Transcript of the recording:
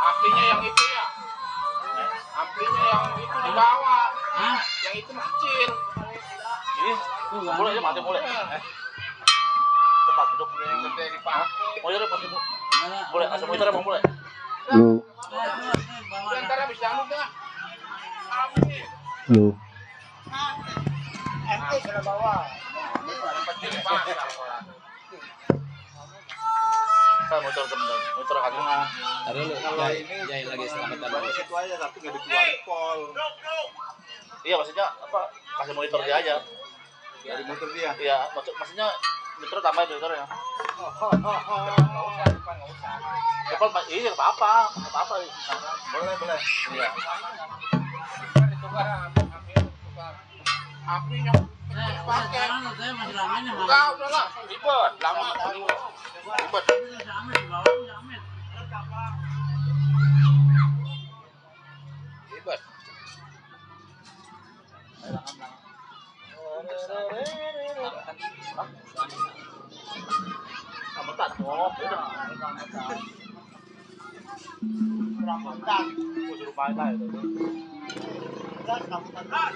Apinya yang itu ya. Apinya yang itu di bawah. Yang itu kecil. Ini boleh aja mati boleh. Cepat duduk boleh yang gede dipakai. Mau jadi pasti boleh asal muter emang boleh. Lu. Ntar habis jangan dah. Lu. MT sudah bawa. Kecil pasar. Saya muter kaki. Taruh lu. Jai lagi selamatan dulu. Situ aja tapi nggak dikeluarin pol. Iya maksudnya apa? Kasih monitor dia aja. Dari motor dia. Iya maksudnya monitor tambah monitornya. Depan iya nggak apa-apa. Boleh. Iya. Apinya pakai. Enggak, udah lah. Ribet, lama. Ribet. Ribet. Selamatan. Oh, udah. Rambutan. Suruh main lah itu. Rambutan.